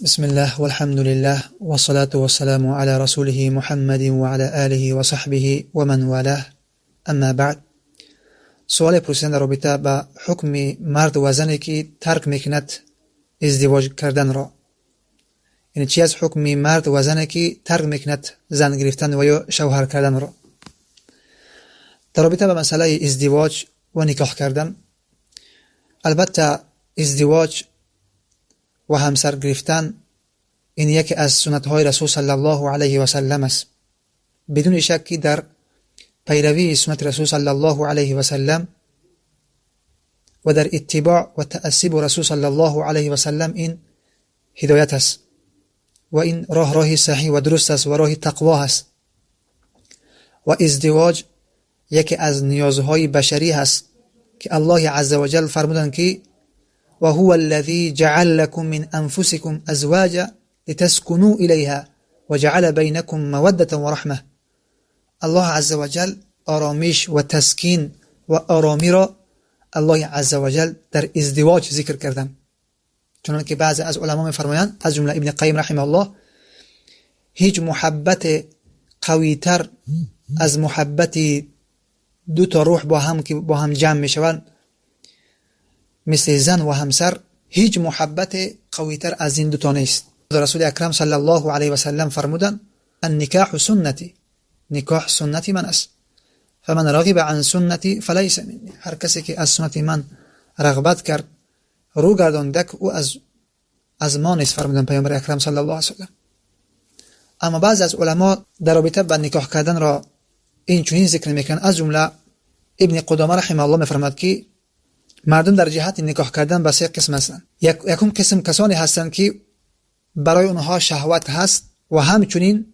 بسم الله والحمد لله والصلاة والسلام على رسوله محمد وعلى آله وصحبه ومن والاه اما بعد. سوال پرسیدن در رابطه با حکم مرد و زنی که ترک میکند ازدواج کردن را، یعنی چی از حکم مرد و زنی که ترک میکند زن گرفتن و یا شوهر کردن را. در رابطه با مسئله ازدواج و نکاح کردن، البته ازدواج و همسر گرفتن این یکی از سنت‌های رسول صلی الله علیه و سلم است. بدون شک در پیروی سنت رسول صلی الله علیه و سلم و در اتباع و تأسی با رسول صلی الله علیه و سلم این هدایت است و این راه راه صحیح و درست است و راه تقوا است. و ازدواج یکی از نیازهای بشری هست که الله عزوجل فرمودند که وهو الذي جعل لكم من أنفسكم أزواجا لتسكنوا إليها وجعل بينكم مودة ورحمة. الله عز وجل آرامش و تسکین و آرامی را الله عز وجل در ازدواج ذکر کردن، چنانکه که بعضی از علما می‌فرمایند از جمله ابن قیم رحمه الله، هیچ محبت قوی‌تر از محبت دو تا روح با هم که با هم جمع می‌شوند مثل زن و همسر، هیچ محبت قوی‌تر از این دو تا نیست. رسول اکرم صلی الله علیه و سلم فرمودند النکاح سنتی، نکاح سنتی من است، فمن رغب عن سنتی فلیس منی. هر کسی که از سنت من رغبت کرد، رو گرداندک، او از ما نیست، فرمودند پیامبر اکرم صلی الله علیه و سلم. اما بعضی از علما در رابطه با نکاح کردن را این چنین ذکر میکنند، از جمله ابن قدامه رحمه الله میفرماد که مردم در جهت نکاح کردن به سه قسم هستند. یکم قسم کسانی هستند که برای اونها شهوت هست و همچنین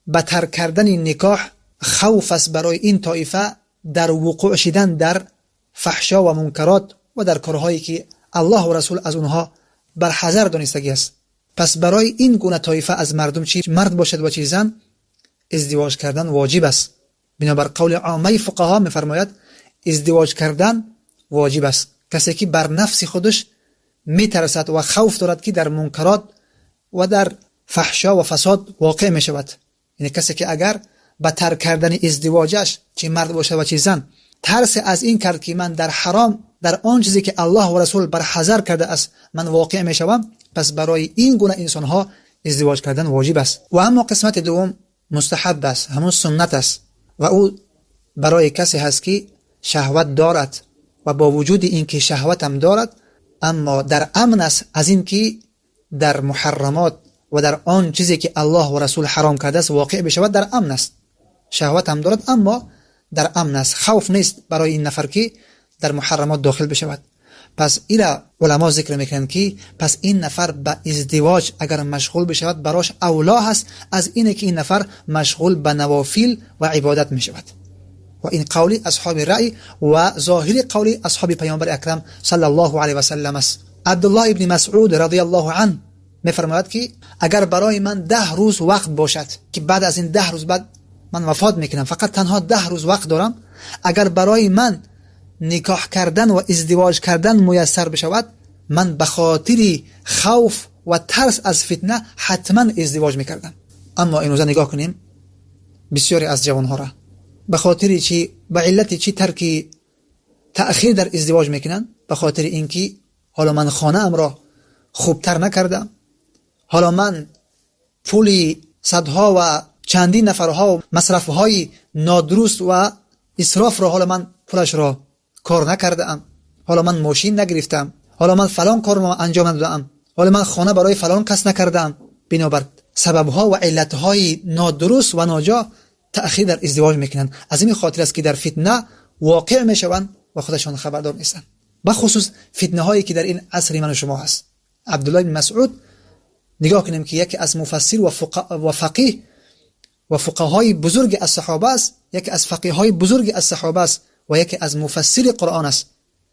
به ترک کردن نکاح خوف است برای این طایفه در وقوع شدن در فحشا و منکرات و در کارهایی که الله و رسول از اونها بر حذر دانستگی است. پس برای این گونه طایفه از مردم، چی مرد باشد و چی زن، ازدواج کردن واجب است. بنابر قول عامه فقها میفرماید ازدواج کردن واجب است. کسی که بر نفس خودش میترسد و خوف دارد که در منکرات و در فحشا و فساد واقع میشود، یعنی کسی که اگر به ترک کردن ازدواجش، چه مرد باشه و چه زن، ترس از این کرد که من در حرام، در آن چیزی که الله و رسول بر حذر کرده است من واقع میشوم، پس برای این گونه انسان ها ازدواج کردن واجب است. و اما قسمت دوم مستحب است، همون سنت است و او برای کسی هست که شهوت دارد و با وجود اینکه شهوت هم دارد اما در امن است از اینکه در محرمات و در آن چیزی که الله و رسول حرام کرده است واقع بشود، در امن است. شهوت هم دارد اما در امن است، خوف نیست برای این نفر که در محرمات داخل بشود. پس ایرا علما ذکر میکنند که پس این نفر به ازدواج اگر مشغول بشود براش اولا هست از اینه که این نفر مشغول به نوافل و عبادت میشود. و این قول اصحاب رأی و ظاهر قول اصحاب پیامبر اکرم صلی الله علیه و سلم است. عبدالله ابن مسعود رضی الله عنه میفرماید که اگر برای من 10 روز وقت باشد که بعد از این 10 روز بعد من وفات میکنم، فقط تنها 10 روز وقت دارم، اگر برای من نکاح کردن و ازدواج کردن میسر بشود، من به خاطر خوف و ترس از فتنه حتما ازدواج میکردم. اما این روزا نگاه کنیم بسیاری از جوانها را به خاطر چی، به علت چی ترک تأخیر در ازدواج میکنن؟ به خاطر اینکه حالا من خانه ام را خوبتر نکردم، حالا من پول صدها و چندین نفرها و مصرفهای نادرست و اسراف را حالا من پولش را کار نکردم، حالا من ماشین نگرفتم، حالا من فلان کار را انجام ندادم، حالا من خانه برای فلان کس نکردم. بنابر سببها و علتهای نادرست و ناجا تأخیر در ازدواج میکنند. از این خاطر است که در فتنه واقع میشوند و خودشان خبردار نیستند، بخصوص فتنه هایی که در این عصر من و شما هست. عبدالله بن مسعود نگاه کنیم که یکی از مفسر و فقیه و فقهای بزرگ از صحابه است، یکی از فقیه های بزرگ از صحابه است و یکی از مفسر قرآن است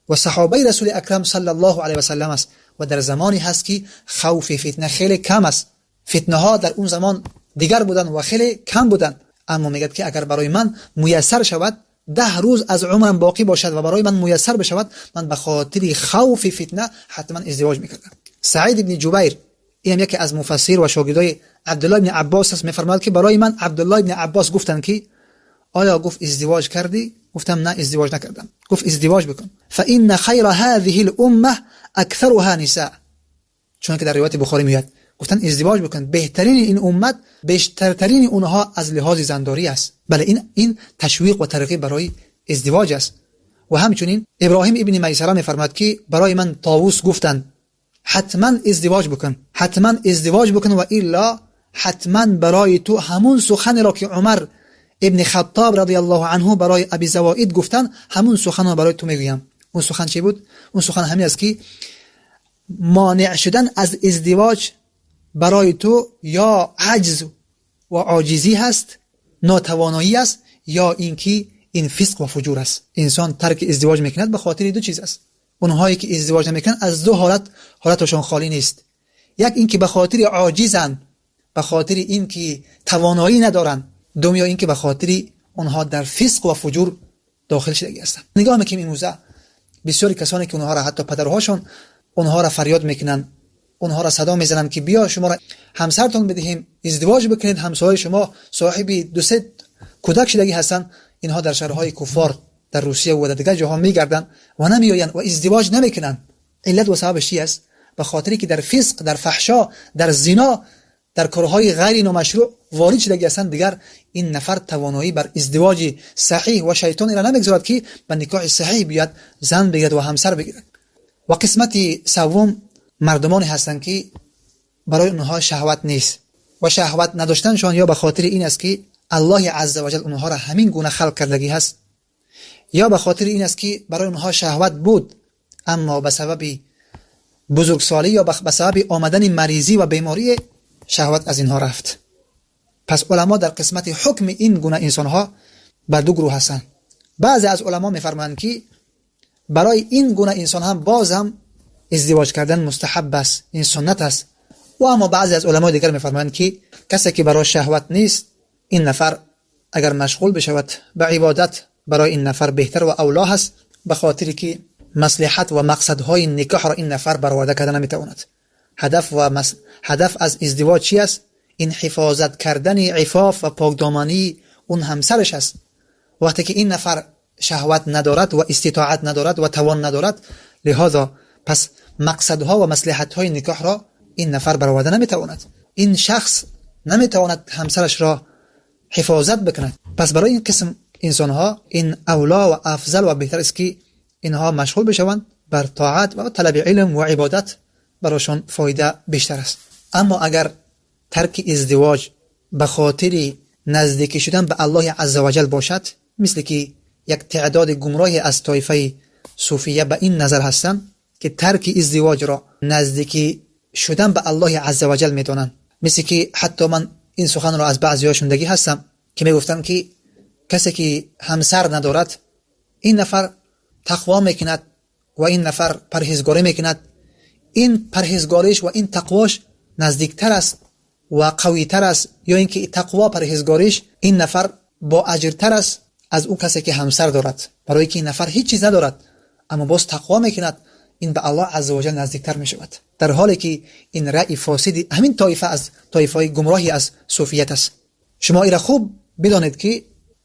و صحابه رسول اکرم صلی الله علیه و سلم است و در زمانی هست که خوف فتنه خیلی کم است. فتنه ها در اون زمان دیگر بودن و خیلی کم بودن، اما میگه که اگر برای من میسر شود 10 روز از عمرم باقی باشد و برای من میسر بشود، من به خاطر خوف فتنه حتما ازدواج میکردم. سعید بن جبیر این هم یکی از مفسر و شاگردای عبدالله ابن عباس است، میفرماید که برای من عبدالله ابن عباس گفتند که آیا گفت ازدواج کردی؟ گفتم نه، ازدواج نکردم. گفت ازدواج بکن، فان خیر هذه الامه اکثرها نساء. چون که در روایت بخاری میاد گفتن ازدواج بکن، بهترین این امت بیشترترین اونها از لحاظ زنداری است. بله، این تشویق و ترغیب برای ازدواج است. و همچنین ابراهیم ابن میسره میفرماد که برای من طاووس گفتند حتما ازدواج بکن، حتما ازدواج بکن و الا حتما برای تو همون سخن را که عمر ابن خطاب رضی الله عنه برای ابی زوائد گفتن همون سخن را برای تو میگویم. اون سخن چی بود؟ اون سخن همین است که مانع شدن از ازدواج برای تو یا عجز و عاجزی هست، ناتوانایی است، یا اینکه این فسق و فجور است. انسان ترک ازدواج میکند به خاطر دو چیز است. اونهایی که ازدواج نمیکنند از دو حالت، حالتشان خالی نیست. یک اینکه به خاطر عاجزن، به خاطر اینکه توانایی ندارن. دوم یا اینکه به خاطر اونها در فسق و فجور داخل شده هستند. نگاه میکنیم امروزه بسیاری کسانی که اونها را حتی پدرهاشون اونها را فریاد میکنن، اونها را صدا میزنن که بیا شما را همسرتون بدهیم، ازدواج بکنید، همسایه شما صاحب دو سه کودک شدگی هستن. اینها در شهرهای کفار در روسیه و در دیگر جاها میگردن و نمیآیند و ازدواج نمیکنن. علت و سببش چی است؟ به خاطری که در فسق، در فحشا، در زنا، در کارهای غیر نامشروع وارد شدگی هستند. دیگر این نفر توانایی بر ازدواج صحیح و شیطان را نمیگذارد که به نکاح صحیح بیاد، زن بگیرد و همسر بگیرد. و قسمت سوم مردمانی هستند که برای اونها شهوت نیست و شهوت نداشتنشان یا به خاطر این است که الله عزوجل اونها را همین گونه خلق کردگی هست، یا به خاطر این است که برای اونها شهوت بود اما به سبب بزرگسالی یا به سبب آمدن مریضی و بیماری شهوت از اینها رفت. پس علما در قسمت حکم این گونه انسانها بر دو گروه هستند. بعضی از علما میفرمایند که برای این گونه انسان هم باز هم ازدواج کردن مستحب است، این سنت است. و اما بعضی از علمای دیگر میفرمایند که کسی که برای شهوت نیست، این نفر اگر مشغول بشود به عبادت برای این نفر بهتر و اولا هست، به خاطر که مصلحت و مقصدهای نکاح را این نفر برآورده کرده نمیتواند. هدف از ازدواج چی است؟ این حفاظت کردن عفاف و پاکدامنی اون همسرش است. وقتی که این نفر شهوت ندارد و استطاعت ندارد و توان ندارد، لذا پس مقصدها و مصلحت‌های نکاح را این نفر برآورده نمیتواند. این شخص نمیتواند همسرش را حفاظت بکند. پس برای این قسم انسانها این اولا و افضل و بهتر است که اینها مشغول بشوند بر طاعت و طلب علم و عبادت، برایشان فایده بیشتر است. اما اگر ترک ازدواج به خاطر نزدیکی شدن به الله عزوجل باشد، مثل که یک تعداد گمراهی از طایفه صوفیه به این نظر هستند که ترک ازدواج را نزدیکی شدن به الله عزوجل میدانند. مثل که حتی من این سخن را از بعضی هاشون هستم که میگفتن که کسی که همسر ندارد این نفر تقوا میکند و این نفر پرهیزگاری میکند، این پرهیزگاریش و این تقواش نزدیکتر است و قویتر است، یا اینکه تقوا پرهیزگاریش این نفر با اجرتر است از او کسی که همسر دارد. برای که این نفر هیچ چیز ندارد اما باز تقوا میکند، این به الله عزوجل نزدیکتر میشود. در حالی که این رأی فاسد همین طایفه از طایفه گمراهی از صوفیت است. شما ایرا خوب بدانید که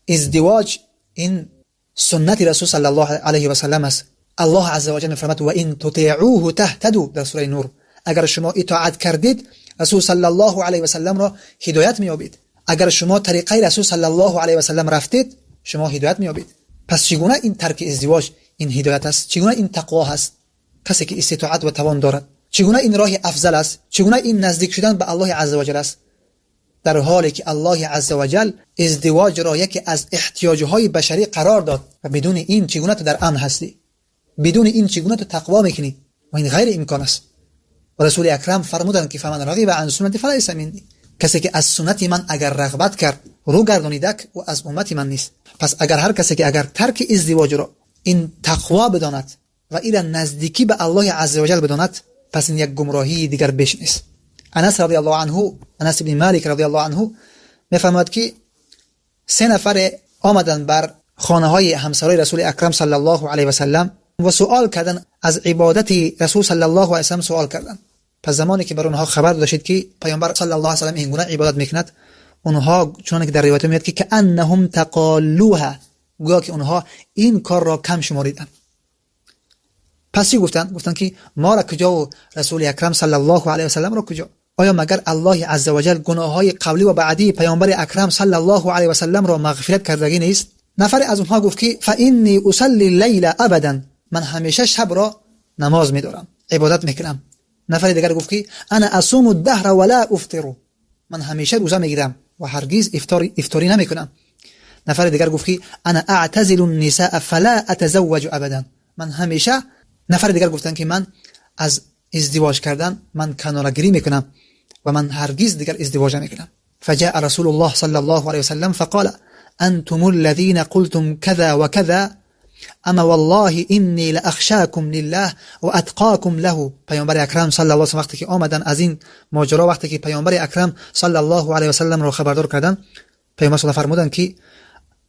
ازدواج این سنت رسول صلی الله علیه و سلم است. الله عزوجل میفرماید و این تطیعوه تهتدوا در سوره نور. اگر شما اطاعت کردید رسول صلی الله علیه و سلم را هدایت میابید. اگر شما طریقه رسول صلی الله علیه و سلم رفتید شما هدایت میابید. پس چگونه این ترک ازدواج این هدایت است؟ چگونه این تقوا هست؟ کسی که استطاعت و توان دارد چگونه این راه افضل است؟ چگونه این نزدیک شدن به الله عزوجل است؟ در حالی که الله عزوجل ازدواج را یکی از احتیاجهای بشری قرار داد و بدون این چگونه تو در امن هستی؟ بدون این چگونه تو تقوا میکنی؟ و این غیر امکان است. و رسول اکرم فرمودند که فمن رغب عن سنتی فلیس منی، کسی که از سنت من اگر رغبت کرد رو گردانیدک و از امت من نیست. پس اگر هر کسی که اگر ترک ازدواج را این تقوا بداند و این نزدیکی به الله عزوجل بداند، پس این یک گمراهی دیگر بیش نیست. انس رضی الله عنه، انس بن مالک رضی الله عنه میفرماید که سه نفر آمدن بر خانه های همسرای رسول اکرم صلی الله علیه و سلم و سوال کردن از عبادت رسول صلی الله علیه و سلم سوال کردن. Пас замоне ки бар онҳо хабар дода шуд, ки паёмбар саллаллоҳу алайҳи васаллам ин гуна ибодат мекунад, онҳо чуноне ки дар ривоят меояд, ки кааннаҳум тақоллуҳа, гӯё ки онҳо ин корро кам шумориданд. Пас чӣ гуфтанд? Гуфтанд, ки моро куҷо ва расули акрам саллаллоҳу алайҳи васалламро куҷо? Оё магар Аллоҳи азза ва ҷал гуноҳҳои қавлӣ ва баъдии паёмбари акрам саллаллоҳу алайҳи васалламро мағфират кардагӣ нест? Нафаре аз онҳо гуфт, ки фаинни усалли лайла абадан, ман ҳамеша шабро намоз медорам, ибодат мекунам. Нафари дигар гуфт, ки ана асуму даҳра ва ла уфтиру, ман ҳамеша рӯза мегирам ва ҳаргиз ифторӣ намекунам. Нафари дигар гуфт, ки ана аътазилу ннисаа фала атазавваҷу абадан, ман ҳамеша. Нафари дигар гуфтанд, ки ман аз издивоҷ кардан ман канорагирӣ мекунам ва ман ҳаргиз дигар издивоҷ намекунам. فجاء رسول الله صلى الله عليه وسلم فقال أنتم الذين قلتم كذا وكذا أما والله إني لأخشاكم لله وأتقاكم له. پیامبر اکرم صلی الله علیه و سلم وقتی که آمدن از این ماجرا، وقتی که پیامبر اکرم صلی الله علیه و سلم را خبردار کردن، پیامبر صلی فرمودند که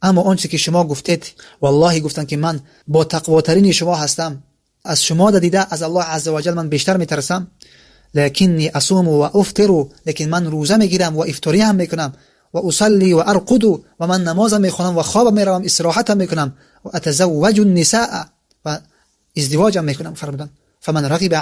اما آنچه که شما گفتید، والله گفتند که من با تقواترین شما هستم، از شما دیده از الله عز و جل من بیشتر میترسم. لکنی اصوم و افطر، لیکن من روزه میگیرم و افطاری هم میکنم، و اصلی و ارقد، و من نمازم میخوانم و خواب میروم، استراحت هم میکنم، و اتزوج النساء، و ازدواج هم میکنم. فرمودن فمن رغب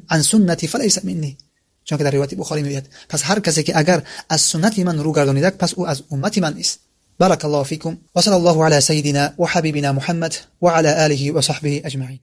عن سنتی فلیس منی، چون که در روایت بخاری میآید. پس هر کسی که اگر از سنت من رو گردانیده، پس او از امت من نیست. بارك الله فيكم وصلى الله على سيدنا وحبيبنا محمد وعلى آله وصحبه أجمعين.